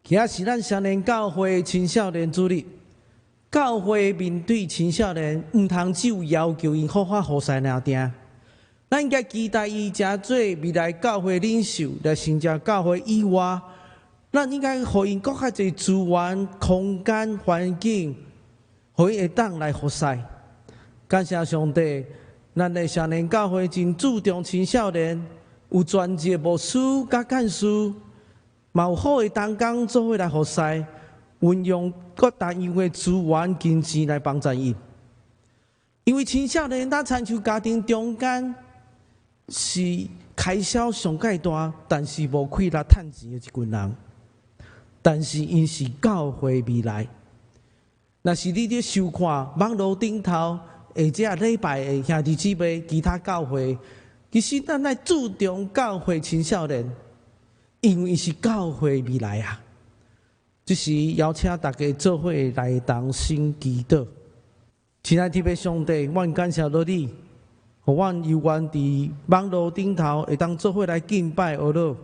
今仔是咱少年教會青少年主日，教會面對青少年，毋通只有要求𪜶好好服侍爾定。咱應該期待伊成做未來教會領袖，來成就教會以外，咱應該予𪜶閣較濟資源、空間、環境，予𪜶會當來服侍。感謝上帝，咱的少年教會真注重青少年，有專職牧師佮幹事，嘛有好的同工做伙來服侍，運用各單樣的資源、金錢來幫助𪜶。因為青少年咱親像家庭中間是開銷上蓋大，但是無氣力趁錢的一群人。但是𪜶是教會未來。若是你佇收看網路頂頭，或者禮拜的兄弟姊妹，其他教會，其實咱愛注重教會青少年。因為是教會未來啊！這時邀請大家做伙來同心祈禱。親愛的上帝，阮感謝著你，予阮有緣佇網路頂頭會當做伙來敬拜阿樂。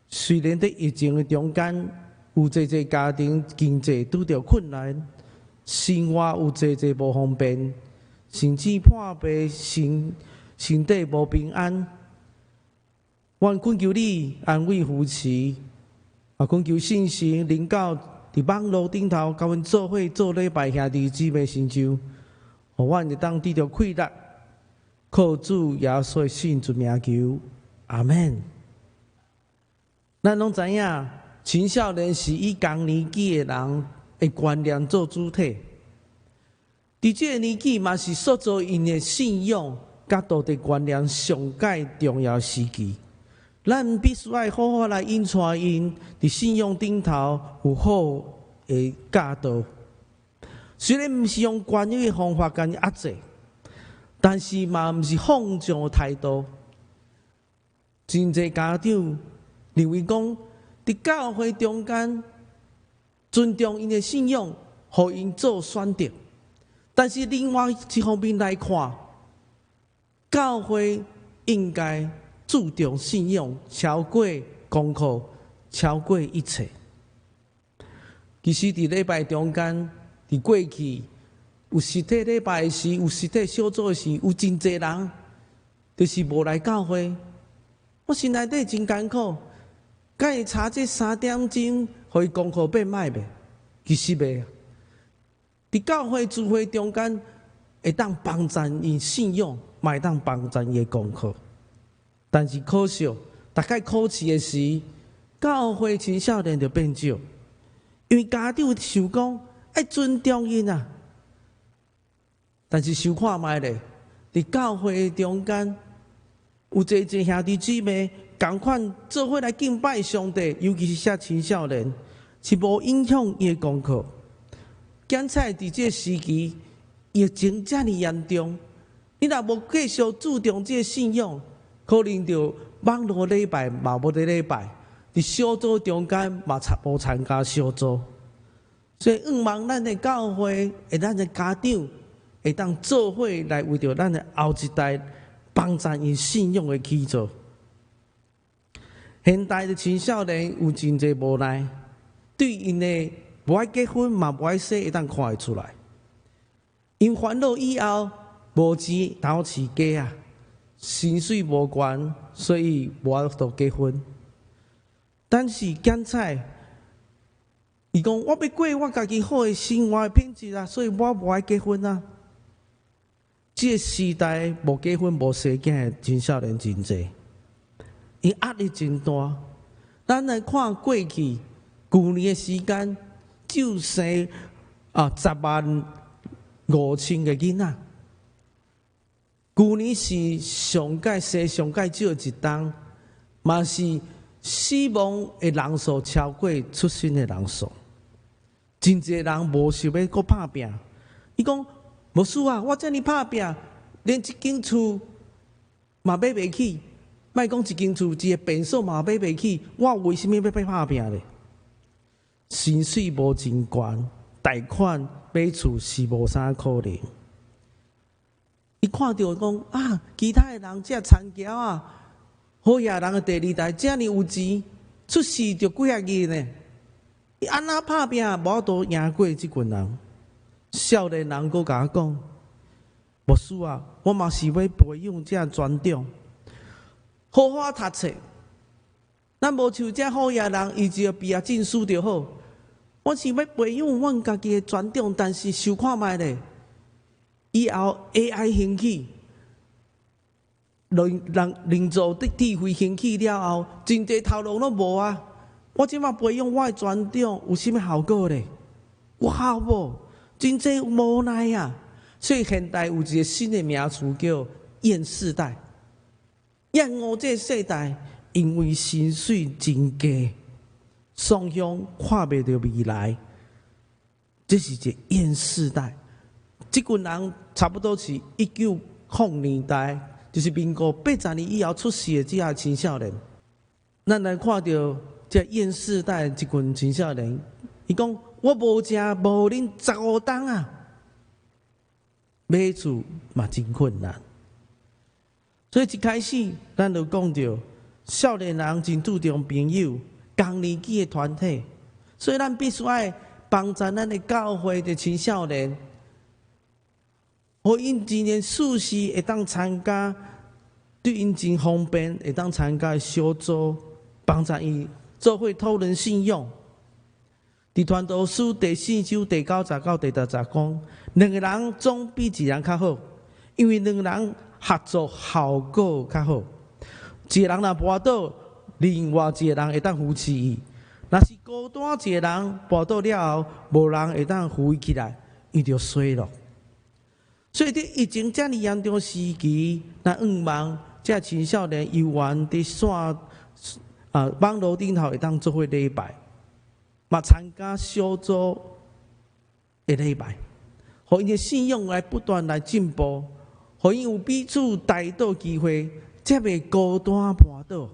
雖然佇疫情的中間，有濟濟家庭經濟拄著困難，生活有濟濟無方便，甚至破病身體無平安。阮懇求你安慰扶持，啊，懇求聖神臨到佇網路頂頭，佮阮做伙做禮拜兄弟姊妹身上，予阮會當得著氣力，靠主耶穌的聖尊名求，阿門。咱攏知影，青少年是以仝年紀的人的觀念做主體，佇這個年紀嘛是塑造𪜶的信仰佮道德觀念上蓋重要時期。咱必須愛好好來引帶𪜶，佇信仰頂頭有好的教導。雖然毋是用權威的方法共𪜶壓制，但是嘛毋是放縱的態度。真濟家長認為講，佇教會中間尊重𪜶的信仰，予𪜶做選擇。但是另外一方面來看，教會應該注重信仰，超過功課，超過一切。其實，佇禮拜中間，佇過去有實體禮拜時，有實體小組時，有真濟人就是無來教會。我心內底真艱苦，敢會差這三點鐘，予伊功課變歹袂？其實袂。佇教會聚會中間，會當幫助𪜶信仰，嘛會當幫助伊的功課。但是可惜，逐擺考試的時，教會青少年就變少，因為家長想講愛尊重𪜶啊。但是想看覓咧，佇教會中間有濟濟兄弟姊妹仝款做伙來敬拜上帝，尤其是遮青少年，是無影響伊的功課。兼且佇這個時期，疫情遮爾嚴重，你若無繼續注重這個信仰，可能就網路禮拜嘛無佇禮拜，佇小組中間嘛參無參加小組，所以向望咱的教會，的咱的家長會當做伙來為著咱的後一代幫助𪜶信仰的起造。現代的青少年有真濟無奈，對𪜶的無愛結婚嘛無愛生，會當看會出來。𪜶煩惱以後無錢通飼家啊。薪水無懸，所以無法度結婚。但是檢采，伊講我欲過我家己好的生活的品質啊，所以我無愛結婚啊。這個時代無結婚無生囝的青少年真濟，𪜶壓力真大。咱來看過去舊年的時間，只有生10萬5千個囡仔。舊年是上蓋生上蓋少的一冬，嘛是死亡的人數超過出生的人數。真濟人無想欲閣拍拚，伊講牧師啊，我遮爾拍拚，連一間厝嘛買袂起，莫講一間厝，一個便所嘛買袂起，我為啥物欲拍拚咧？薪水無真懸，貸款買厝是無啥可能。伊看著講啊，其他的人這田僑仔，好額人的第二代遮爾有錢，出世就幾仔日呢？伊按怎拍拚，無法度贏過這群人。少年人閣共我講：牧師啊，我嘛是欲培養這專長，好好讀冊。咱無像這好野人，伊只要畢業證書就好。我是欲培養阮家己的專長，但是想看覓咧，以後 AI 興起，人造的智慧興起了後，真濟頭路攏無啊！我這馬培養我的專長有啥物效果咧？有效無？真濟無奈啊！所以現代有一個新的名詞叫厭世代，厭惡這個世代，因為薪水真低，雙向看袂著未來，這是一個厭世代。這群人差不多是1900年代，就是民國80年以後出世的這下青少年。咱來看著這厭世代這群青少年，伊講我無食無啉15冬啊，買厝嘛真困難。所以一開始，咱就講著少年人真注重朋友、仝年紀的團體，所以咱必須愛幫助咱的教會的青少年，予𪜶真正舒適會當參加，對𪜶真方便會當參加小組，幫助伊做伙討論信仰。佇傳道書第四章第九節到第十節講，兩个人總比一人較好，因為兩人合作效果較好。一个人若跋倒，另外一个人會當扶持伊；若是孤單一個人跋倒了後，無人會當扶伊起來，伊就衰落。所以佇疫情遮爾嚴重時期，咱向望這青少年猶原佇線啊網路頂頭會當做伙禮拜，嘛參加小組的禮拜，予𪜶的信仰來不斷來進步，予𪜶有彼此代禱機會，才袂孤單跋倒。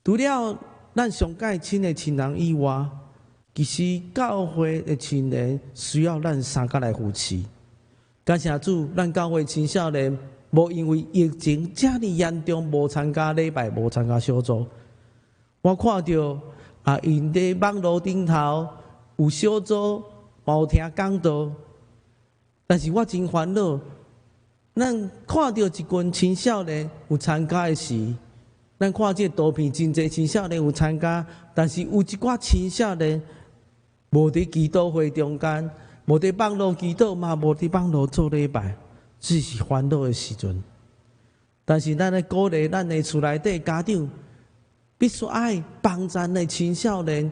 除了咱上蓋親的親人以外，其實教會的青年需要咱相共來扶持。感謝主，咱教會青少年無因為疫情遮爾嚴重，無參加禮拜，無參加小組。我看著啊，𪜶佇網路頂頭有小組，嘛有聽講道，但是我真煩惱。咱看著一群青少年有參加的時，咱看這個圖片，真濟青少年有參加，但是有一寡青少年無佇祈禱會中間，無佇網路祈禱嘛，無佇網路做禮拜，這是煩惱的時陣。但是咱愛鼓勵咱的厝內底家長，必須愛幫助咱的青少年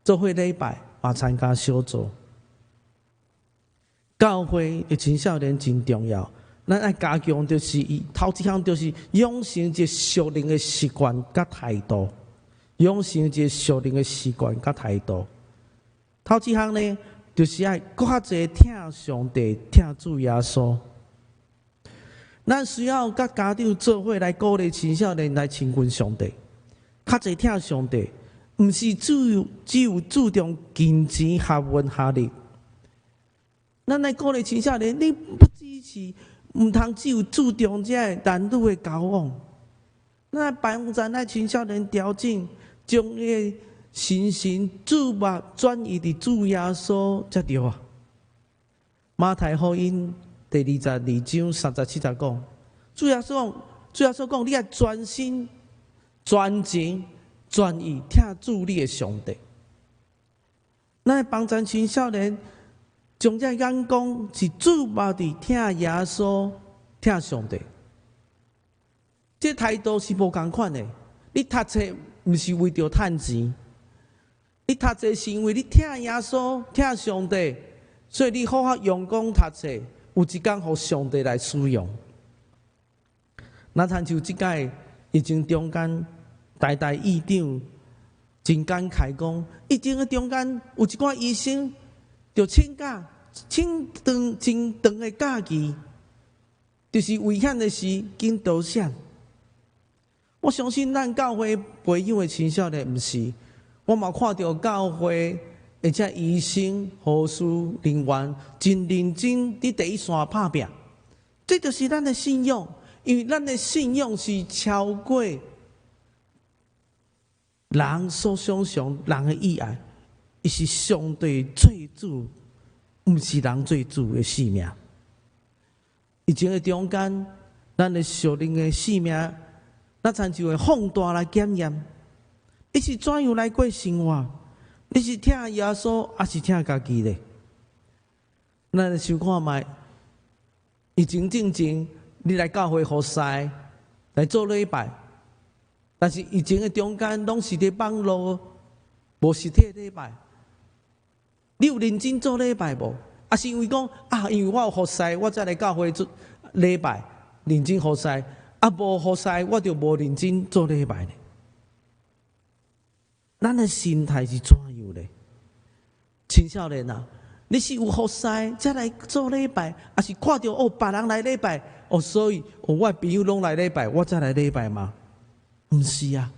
做伙禮拜，嘛參加小組。教會的青少年真重要。咱愛加強，就是伊頭一項就是養成一個屬靈的習慣佮態度，養成一個屬靈的習慣佮態度。頭一項呢，就是愛閣較濟疼上帝、疼主耶穌。咱需要佮家長做伙來鼓勵青少年來親近上帝，較濟疼上帝，毋是只有注重金錢、學問、學歷。咱來鼓勵青少年，你不只是毋通只有注重這个男女的交往，咱幫助咱青少年調整，將伊的心神注目轉移佇主耶穌才對啊。馬太福音第22章37節講，主耶穌講，你愛專心、專情、專意疼主你的上帝。咱幫助青少年，將這眼光是注目佇疼耶穌、疼上帝，這態度是無仝款的。你讀冊毋是為著趁錢，你讀冊是因為你疼耶穌、疼上帝，所以你好好用功讀冊，有一工予上帝來使用。若親像這擺疫情中間，台大院長真感慨講，疫情的中間有一寡醫生著請假，請長真長的假期，就是危險的時緊逃險。我相信咱教會培養的青少年毋是，我嘛看著教會的這醫生、護士人員真認真佇第一線拍拚，這就是咱的信仰，因為咱的信仰是超過人所想象人的意愛，伊是上帝做主，毋是人做主的生命。疫情的中間，咱的屬靈的生命，咱親像會放大來檢驗。你是怎樣來過生活？你是疼耶穌，抑是疼家己咧？咱來想看覓，疫情進前，你來教會服侍，來做禮拜，但是疫情的中間，攏是佇網路，無實體禮拜。你有認真做禮拜無？抑是因為講啊，因為我有服侍，我才來教會做禮拜，認真服侍。啊，無服侍，我就無認真做禮拜咧。咱的心態是怎樣咧？青少年啊，你是有服侍才來做禮拜，抑是看著哦別人來禮拜，哦所以哦我的朋友攏來禮拜，我才來禮拜嗎？毋是啊，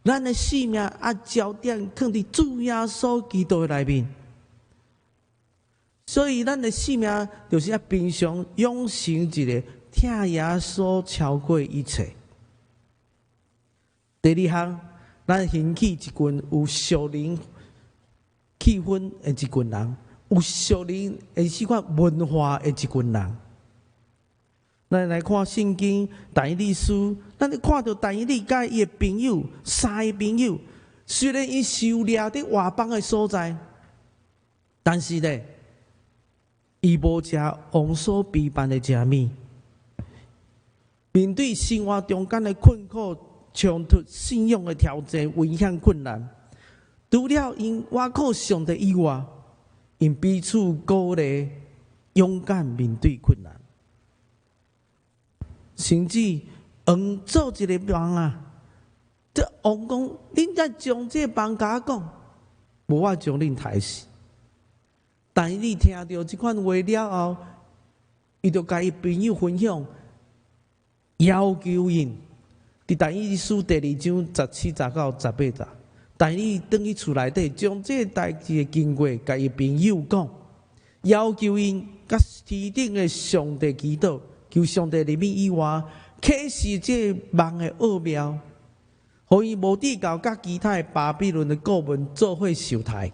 咱的生命啊焦點囥佇主耶穌基督的內面，所以咱的生命就是愛平常養成一个疼耶穌超過一切。第二項，咱興起一群有屬靈氣氛的一群人，有屬靈的這款文化的一群人。咱來看聖經但以理書，咱看著但以理佮伊的朋友三个朋友，雖然𪜶受掠佇外邦的所在，但是咧，伊無食王所備辦的食物，面對生活中間的困苦、衝突、信仰的挑戰、危險困難，除了𪜶倚靠上帝以外，𪜶彼此鼓勵，勇敢面對困難。甚至王做一个夢啊，這王講：恁愛將這個夢共我講，無我將恁刣死。但以理聽著這款話了後，伊就共伊朋友分享，要求𪜶佇但以理書第二章17、19、18節。但以理轉去厝內底，將這個代誌的經過共伊朋友講，要求𪜶佮天頂的上帝祈禱，求上帝入去以外，啟示這個夢的奧妙，予伊無至到佮其他的巴比倫的顧問做伙受刣。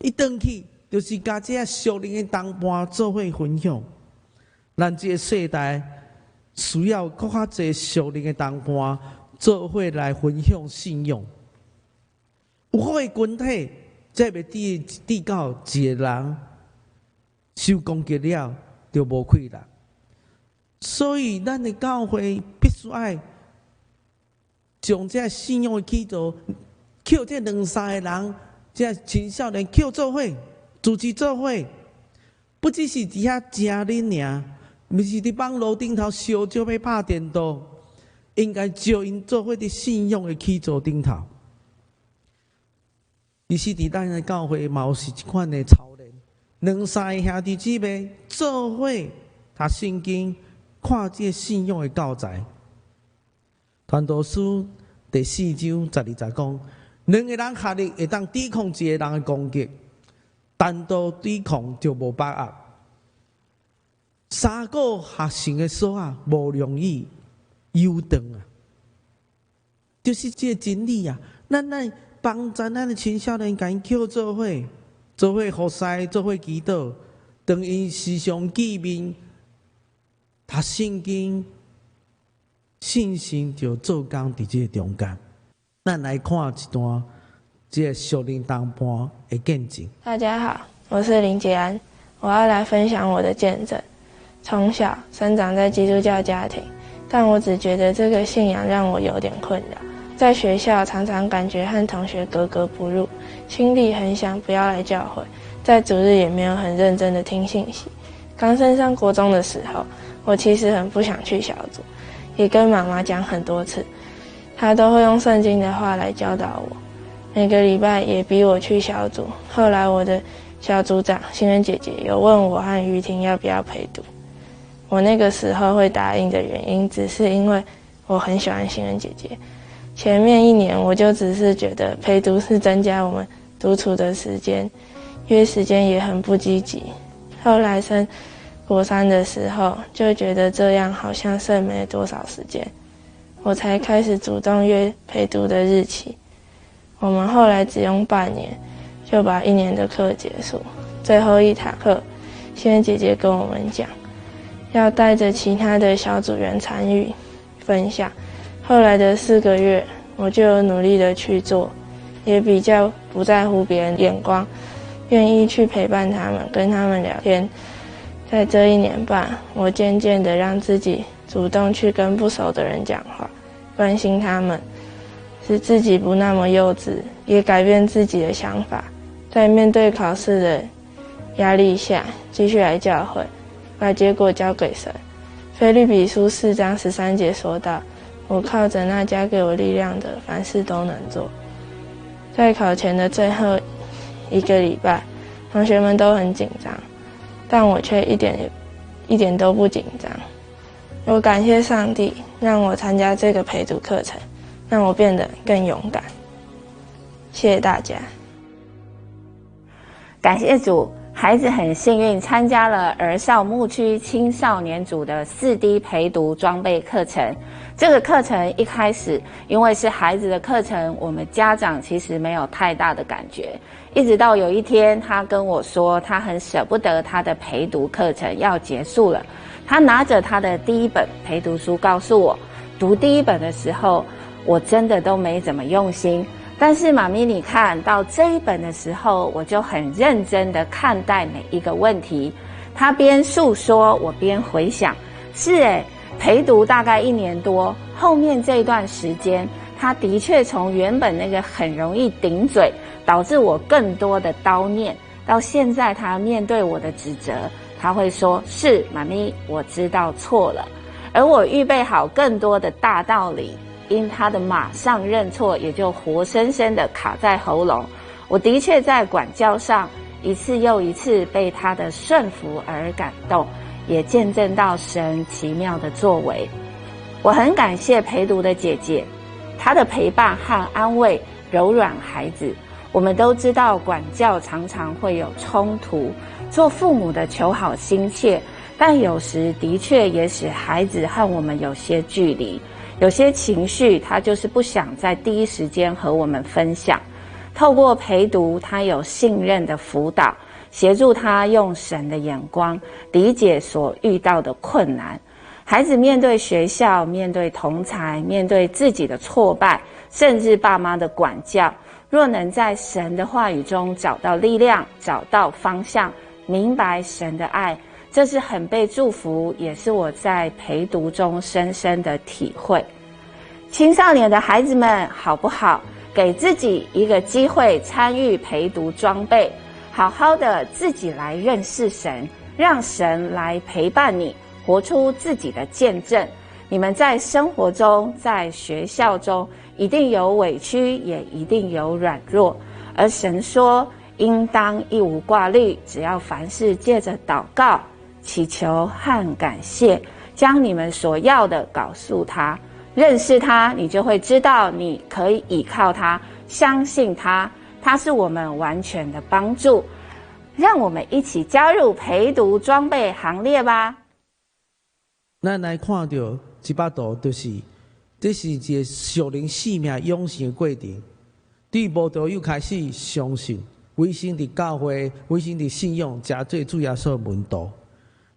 伊轉去就是共這屬靈的同伴做伙分享。咱這個世代需要閣較濟屬靈的同伴做伙來分享信仰。有好的群體，才袂至至到一个人受攻擊了，就無氣力。所以，咱的教會必須愛將這信仰的基礎，抾這兩三个人，這青少年抾做伙，組織做伙，不只是佇遐食恁爾，毋是佇網路頂頭相招欲拍電動，應該招𪜶做伙佇信仰的基礎頂頭。其實，佇咱的教會嘛有是這款的操練，兩三个兄弟姊妹做伙讀聖經，看這個信仰的教材。傳道書第四章12節講，兩个人合力會當抵抗一個人的攻擊，單獨抵抗就無把握。三個合成的索仔無容易扭斷啊，就是這個真理啊。咱來幫助咱的青少年，共𪜶抾做伙，做伙服侍，做伙祈禱。當𪜶時常見面讀聖經，信心就做工佇這個中間。咱來看一段這個屬靈同伴的見證。大家好，我是林杰安，我要來分享我的見證。從小生長在基督教家庭，但我只覺得這個信仰讓我有點困擾。在學校常常感覺和同學格格不入，心裡很想不要來教會，在主日也沒有很認真的聽信息。剛升上國中的時候，我其實很不想去小組，也跟媽媽講很多次，她都會用聖經的話來教導我。每個禮拜也逼我去小組。後來我的小組長新恩姐姐有問我和於婷要不要陪讀，我那個時候會答應的原因，只是因為我很喜歡新恩姐姐。前面一年我就只是覺得陪讀是增加我們獨處的時間，約時間也很不積極。後來升國三的時候，就覺得這樣好像剩沒多少時間，我才開始主動約陪讀的日期。我們後來只用半年就把一年的課結束。最後一堂課，仙姐姐跟我們講，要帶着其他的小組員參與分享。後來的4個月，我就有努力的去做，也比較不在乎別人眼光，願意去陪伴他們，跟他們聊天。在這一年半，我漸漸的讓自己主動去跟不熟的人講話，關心他們，使自己不那麼幼稚，也改變自己的想法。在面對考試的壓力下，繼續來教會，把結果交給神。腓立比書4章13節說道：“我靠着那加給我力量的，凡事都能做。”在考前的最後一個禮拜，同學們都很緊張，但我卻一點一點都不緊張。我感謝上帝讓我參加這個陪讀課程，讓我變得更勇敢。謝謝大家。感謝主，孩子很幸運參加了兒少牧區青少年組的4D 陪讀裝備課程。這個課程一開始，因為是孩子的課程，我們家長其實沒有太大的感覺。一直到有一天，他跟我說，他很捨不得他的陪讀課程要結束了。他拿着他的第一本陪讀書告訴我，讀第一本的時候，我真的都沒怎麼用心。但是媽咪，你看到這一本的時候，我就很認真的看待每一個問題。他邊訴說，我邊回想，是誒，陪讀大概一年多，後面這段時間，他的確從原本那個很容易頂嘴，導致我更多的叨念，到現在他面對我的指責，他會說：“是媽咪，我知道錯了。”而我預備好更多的大道理，因他的馬上認錯，也就活生生的卡在喉嚨。我的確在管教上一次又一次被他的順服而感動，也見證到神奇妙的作為。我很感謝陪讀的姐姐，她的陪伴和安慰柔軟孩子。我們都知道管教常常會有衝突，做父母的求好心切，但有時的確也使孩子和我們有些距離。有些情緒，他就是不想在第一時間和我們分享。透過陪讀，他有信任的輔導，協助他用神的眼光理解所遇到的困難。孩子面對學校、面對同儕、面對自己的挫敗，甚至爸媽的管教，若能在神的話語中找到力量、找到方向，明白神的愛，這是很被祝福，也是我在陪讀中深深的體會。青少年的孩子們，好不好？給自己一個機會參與陪讀裝備，好好的自己來認識神，讓神來陪伴你，活出自己的見證。你們在生活中，在學校中，一定有委屈，也一定有軟弱。而神說，應當一無掛慮，只要凡事借着禱告、祈求和感謝，將你們所要的告訴他，認識他，你就會知道你可以倚靠他，相信他，他是我們完全的幫助。讓我們一起加入陪讀裝備行列吧。咱來看著這幅圖，就是這是一個屬靈生命養成的過程。對無道友開始相信，委身佇教會，委身佇信仰，成做主耶穌門徒。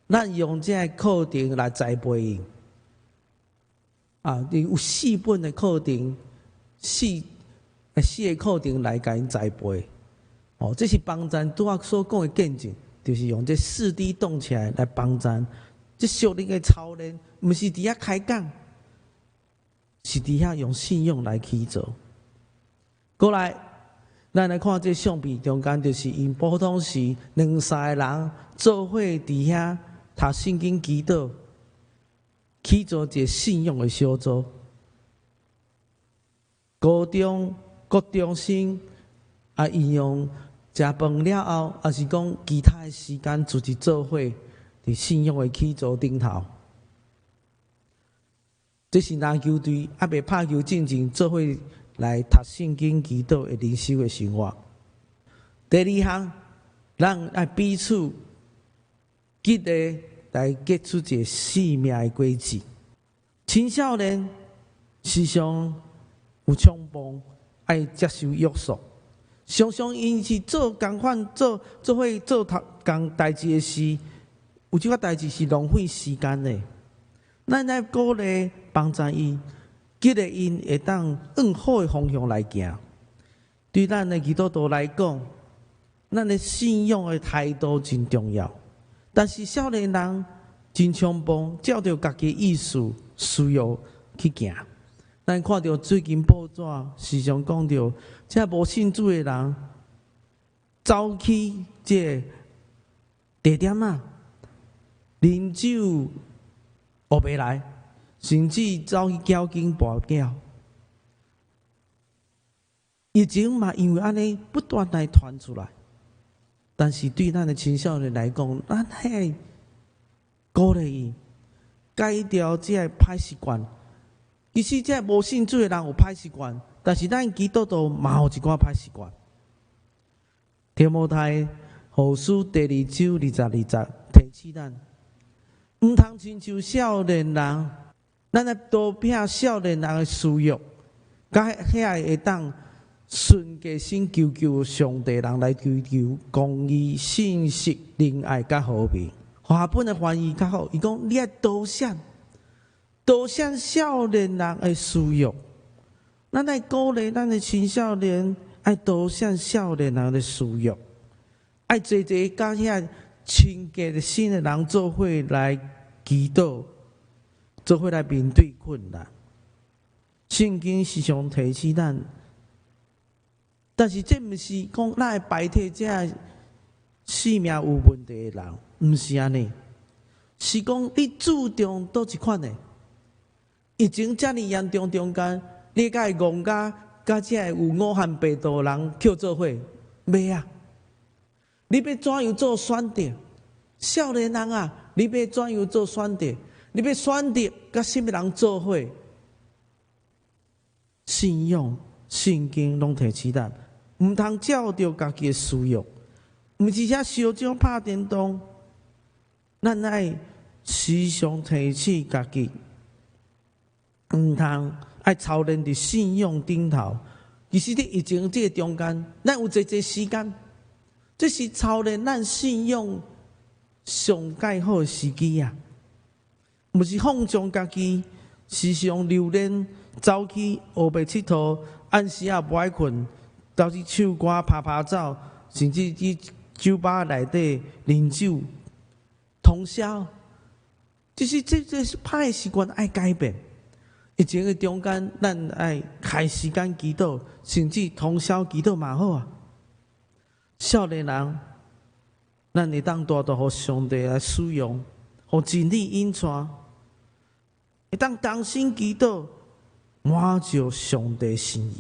咱用這个課程來栽培𪜶。啊，有四本的課程，四个課程來共𪜶栽培。哦，這是幫贊拄仔所講的見證，就是用這4D 動起來來幫贊。這屬靈的操練，毋是佇遐開講，是佇遐用信仰來去做。過來，咱來看這相片中間，就是𪜶普通時兩三个人做伙佇遐讀聖經祈禱，去做一个信仰的小組。高中、國中生啊，𪜶用食飯了後，抑是講其他的時間，組織做伙佇信仰的起做頂頭。這是籃球隊猶未拍球進前做伙來讀聖經、祈禱的靈修的生活。第二項，咱愛彼此激勵來結出一個生命的果子。青少年時常有衝動愛接受約束。常常𪜶是做仝款做做伙做頭仝代誌的事，有這個代誌是浪費時間的。咱愛鼓勵幫助伊，激勵𪜶會當向好的方向來行。對咱的基督徒來講，咱的信仰的態度真重要。但是少年人真衝動，照著家己意思需要去行。咱看著最近報紙時常講著，這無信主的人走去這個地點仔，啉酒烏白來，甚至走去繳金跋筊。疫情嘛，因為按呢不斷來傳出來，但是對咱的青少年來講，咱愛鼓勵伊改掉這个歹習慣。其實這無信主的人有歹習慣，但是咱基督徒嘛有一寡歹習慣。提摩太後書第二章22節提醒咱，毋通親像少年人，咱愛逃避少年人的私欲，佮遐會當順個心求求上帝人來追求公義、信實、仁愛佮和平。和合本的翻譯較好，伊講你愛多想，多想少年人的私欲，咱愛鼓勵咱的青少年愛多想少年人的私欲，愛濟濟佮遐親近的新的人做伙來祈禱，做伙來面對困難。聖經時常提醒咱，但是這毋是講咱會排斥這性命有問題的人，毋是按呢，是講你注重佗一款的。疫情遮爾嚴重中間，你敢會戇甲佮這个有武漢病毒的人抾做伙？袂啊！你欲怎樣做選擇？少年人啊，你欲怎樣做選擇？你欲選擇佮啥物人做伙？信仰、聖經攏提醒咱，毋通照著家己的私欲，毋是遐燒酒拍電動。咱愛時常提醒家己，毋通愛操練佇信仰頂頭。其實佇疫情這個中間，咱有濟濟時間，這是操練咱信仰上蓋好的時機啊！毋是放縱家己，時常留連走去烏白𨑨迌，暗時仔無愛睏，走去唱歌拍拍走，甚至去酒吧內底啉酒通宵。就是這是歹習慣愛改變。疫情的中間，咱愛開時間祈禱，甚至通宵祈禱嘛好啊。少年人，咱會當大大予上帝來使用，予真理引帶，會當同心祈禱，滿足上帝心意。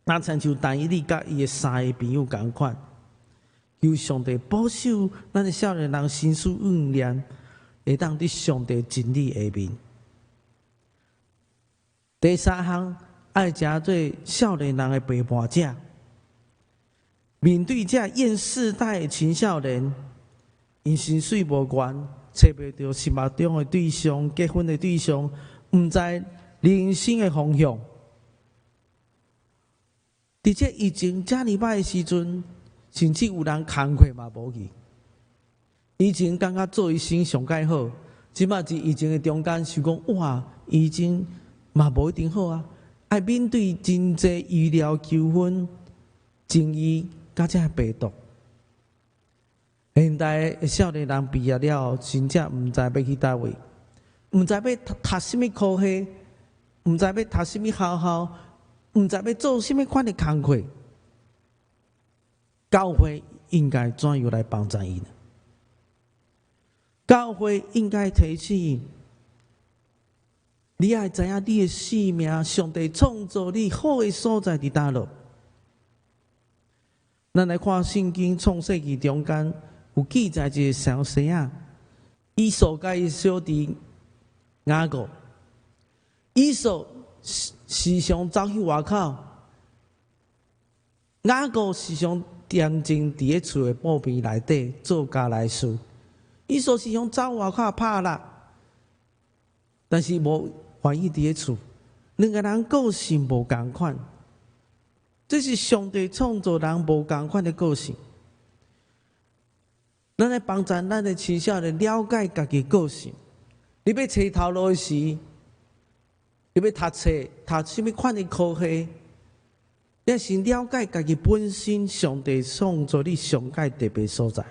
若親像但以理佮伊的三个朋友仝款，求上帝保守咱的少年人心思意念，會當佇上帝真理下面。第三項，愛成做少年人的陪伴者。面對這厭世代的青少年，𪜶薪水無懸，揣袂著心目中的對象、結婚的對象，毋知人生的方向。佇這疫情遮爾歹的時陣，甚至有人工課嘛無去。以前感覺做醫生上蓋好，這馬佇疫情的中間，想講哇，醫生嘛無一定好啊，愛面對真濟醫療糾紛、爭議，佮這病毒。現代的少年人畢業了後，真正毋知欲去佗位，毋知欲讀讀啥物科系，毋知欲讀啥物學校，毋知欲做啥物款的工課。教會應該怎樣來幫助𪜶？教會應該提醒你愛知影你的生命，上帝創造你好的所在佇佗落。咱來看聖經創世記中間有記載一個小生仔，以掃佮伊小弟雅各，以掃時常走去外口，雅各時常恬靜佇咧厝的布邊內底做家內事。以掃時常走外口拍獵，但是無願意佇咧厝，兩个人個性無仝款，這是上帝創造人無仝款的個性。咱來幫助咱的青少年了解家己個性。你欲揣頭路的時，你欲讀冊，讀啥物款的科系，你先了解家己本身，上帝創造你上蓋特別所在。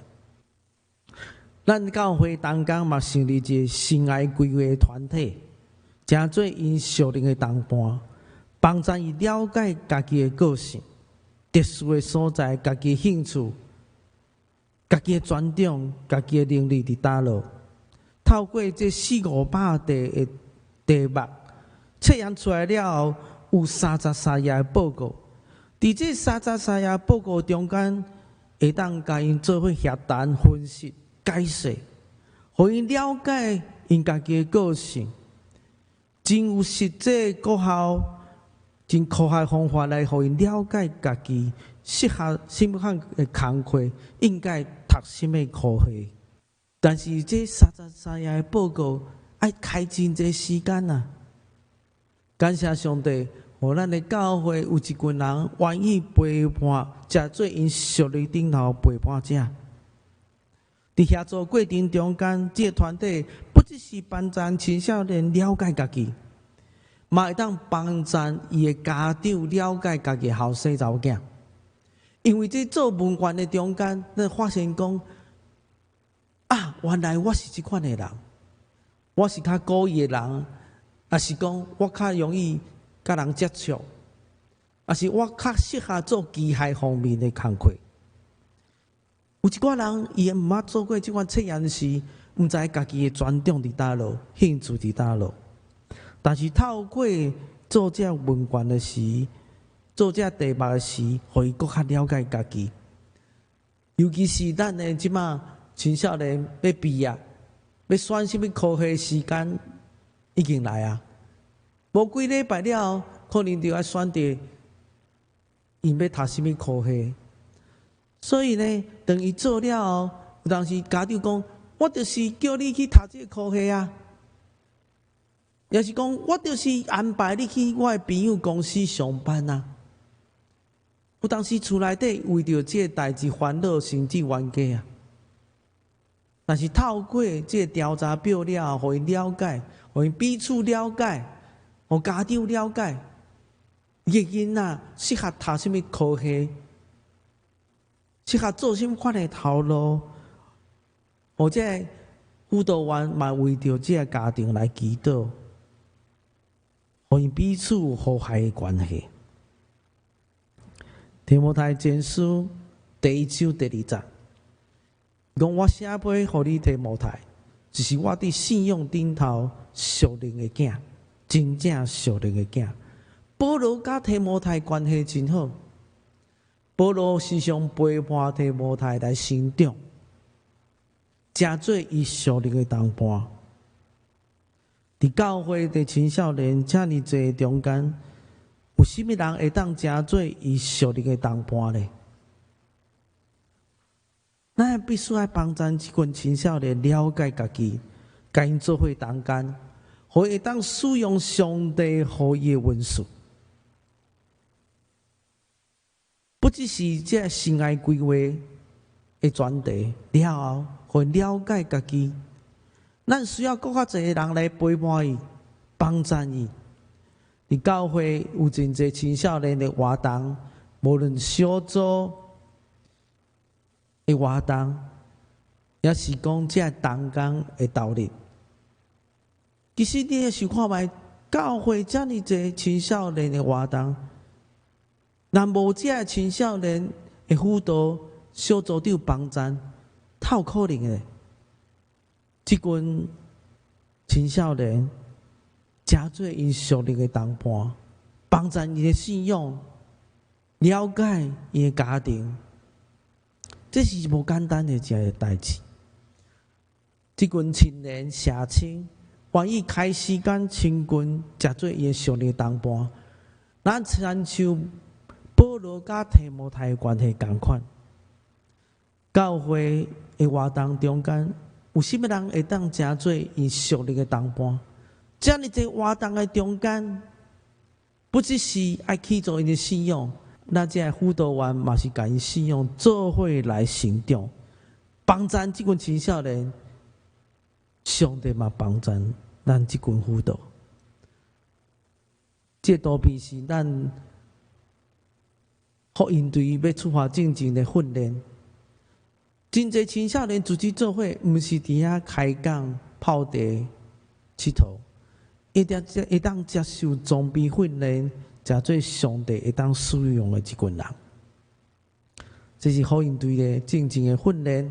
咱教會同工嘛成立一个生涯規劃團體，成做𪜶屬靈的同伴，幫助伊了解家己的個性、特殊的所在、家己的興趣、家己的專長、家己的能力佇佗落。透過這四五百題的題目測驗出來了後，有33頁的報告。佇這三十三頁報告中間，會當共𪜶做伙協談分析、解釋，予𪜶了解𪜶家己的個性，真有實際果效、真科學方法來予𪜶了解家己適合啥物款的工課，應該讀啥物科系。但是這三十三頁的報告愛開真濟時間啊！感謝上帝，予咱的教會有一群人願意陪伴，成做𪜶屬靈頂頭陪伴者。佇協助過程中間，這个團體不只是幫助青少年了解家己，嘛會當幫助伊的家長了解家己後生查某囝。因為這做問卷的中間，咱發現講啊，原來我是這款的人，我是較古意的人，抑是講我較容易佮人接觸，抑是我較適合做機械方面的工課。有一寡人，伊毋捌做過這款測驗時，毋知家己的專長佇佗落，興趣佇佗落。但是透過做這問卷的時，做這題目的時，予伊閣較了解家己。尤其是咱的這馬青少年欲畢業，欲選啥物科系時間已經來啊！無幾禮拜了後，可能就愛選擇𪜶欲讀啥物科系。所以呢，當伊做了後，有當時家長講：我就是叫你去讀這個科系啊，抑是講我就是安排你去我的朋友公司上班啊。有當時厝內底為著這個代誌煩惱，甚至冤家啊。但是透過這個調查表了後，予𪜶了解，予𪜶彼此了解，予家長了解，伊的囡仔適合讀啥物科系，適合做啥物款的頭路，或者輔導員嘛為著這個家庭來祈禱，予𪜶彼此和諧的關係。提摩太前書第一章第二節，講我寫批予你提摩太，就是我佇信仰頂頭屬靈的囝，真正屬靈的囝。保羅佮提摩太關係真好，保羅時常陪伴提摩太來成長，成做伊屬靈的同伴。佇教會的青少年遮爾濟中間，有啥物人會當成做伊屬靈的同伴呢？咱必須愛幫助這群青少年了解家己，共𪜶做伙同工，予會當使用上帝予伊的恩賜。不只是這生涯規劃的專題了後，予了解家己，咱需要閣較濟人來陪伴伊、幫助伊。佇教會有真濟青少年的活動，無論小組的活動，抑是講這同工的投入。其實你會想看覓，教會遮爾濟青少年的活動，若無這青少年的輔導、小組長幫贊，哪有可能的？這群青少年成做𪜶屬靈的同伴，幫助伊的信仰，了解伊的家庭，這是無簡單的一個代誌。這群青年社青願意開時間親近，成做伊的屬靈同伴，咱親像保羅佮提摩太的關係仝款。教會的活動中間，有啥物人會當成做𪜶屬靈的同伴？遮爾濟活動的中間，不只是愛去做𪜶的信仰，咱這個輔導員嘛是共𪜶信仰做伙來成長，幫贊這群青少年，上帝嘛幫贊咱這群輔導。這個圖片是咱福音隊欲出發進前的訓練。真濟青少年組織做伙，毋是佇遐開講、泡茶、𨑨迌，會當接受裝備訓練，成做上帝會當使用的一群人。這是福音隊的進前的訓練。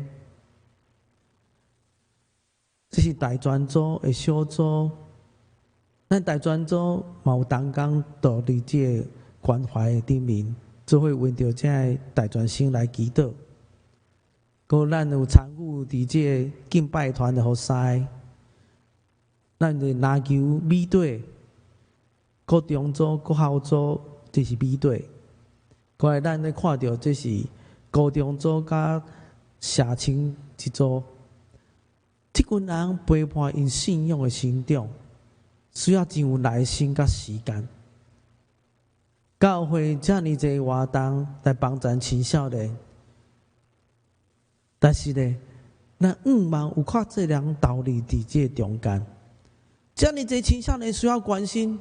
這是大專組的小組，咱大專組嘛有同工投入這個關懷的頂面，做伙為著這个大專生來祈禱。閣咱有參與佇這个敬拜團的服侍，咱的籃球美隊、國中組、國校組，這是美隊。過來咱咧看著這是高中組佮社青一組，這群人陪伴𪜶信仰的成長，需要真有耐心佮時間。教會遮爾濟活動來幫助青少年，但是呢，咱向望有較濟人投入佇這個中間。遮爾濟青少年需要關心，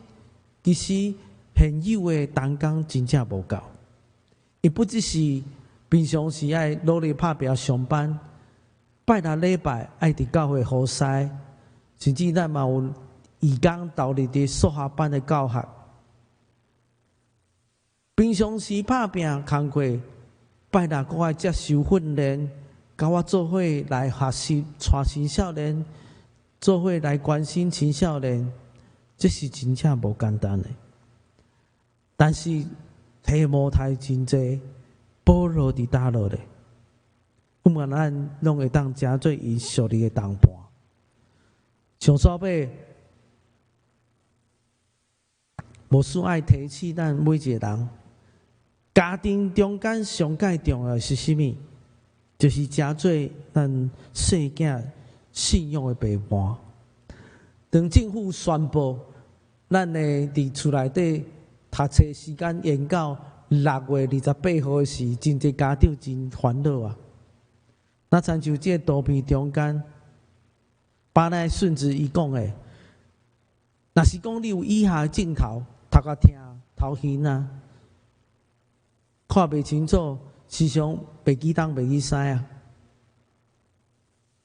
其實現有的同工真正無夠。伊不只是平常時愛努力拍拚上班，拜六禮拜愛佇教會服侍，甚至咱嘛有義工投入佇數學班的教學。平常時拍拚工課，拜六閣愛接受訓練，佮我做伙來學習，帶青少年，做伙來關心青少年，這是真正無簡單的。但是提摩太真濟，保羅佇佗落咧？毋過咱攏會當成做𪜶屬靈的同伴。上煞尾，牧師愛提醒咱每一個人，家庭中間上蓋重要的是啥物？就是成做咱細囝信仰的陪伴。當政府宣布咱的佇厝內底讀冊時間延到6月28號的時，真濟家長真煩惱啊！若親像這個圖片中間，巴奈孫子伊講的，若是講你有以下的症頭，頭殼疼、頭暈啊，看袂清楚，時常袂記東袂記西啊。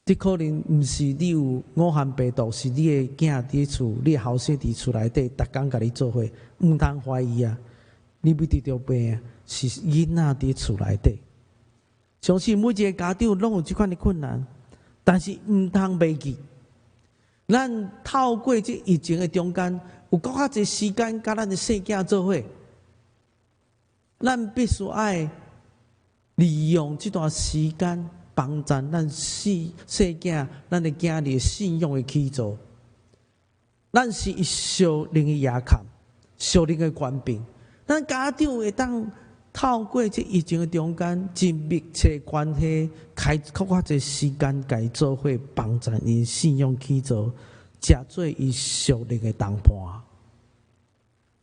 這可能毋是你有武漢病毒，是你的囝佇厝，你的後生佇厝內底，逐工共你做伙，毋通懷疑啊！你欲得著病啊，是囡仔佇厝內底。相信每一個家長攏有這款的困難，但是毋通袂記。咱透過這疫情的中間，有閣較濟時間佮咱的細囝做伙，咱必須愛利用這段時間幫助咱細細囝、咱的囝兒信仰的起造。咱是屬靈的依靠，屬靈的權柄。咱家長會當透過這疫情的中間，真密切關係，開閣較濟時間，共伊做伙幫助𪜶信仰起造，成做伊屬靈的同伴。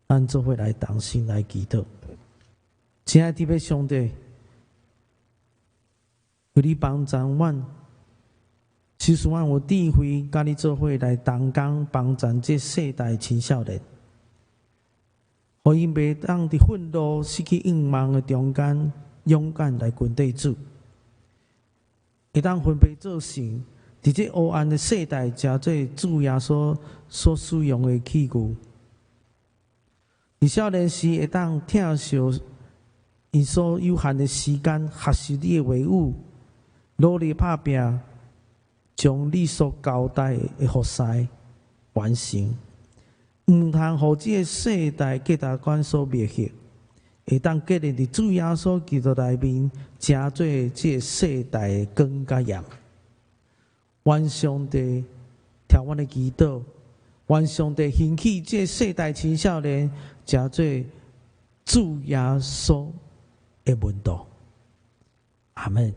咱做伙來同心來祈禱。親愛的天父上帝，求你幫助阮，使阮有智慧，佮你做伙來同工幫助這世代青少年，予𪜶袂當佇憤怒、失去向望的中間，勇敢來跟綴主，會當分別做聖，佇這黑暗的世代，成做主耶穌所使用的器具。佇少年時會當疼惜𪜶所有限的時間，學習你的話語，努力拍拚，將你所交代的服侍完成。毋通予這个世代價值觀所迷惑，會當建立佇主耶穌基督內面，成做這个世代的光佮鹽。願上帝聽阮的祈禱，願上帝興起這个世代青少年，成做主耶穌的門徒。阿門。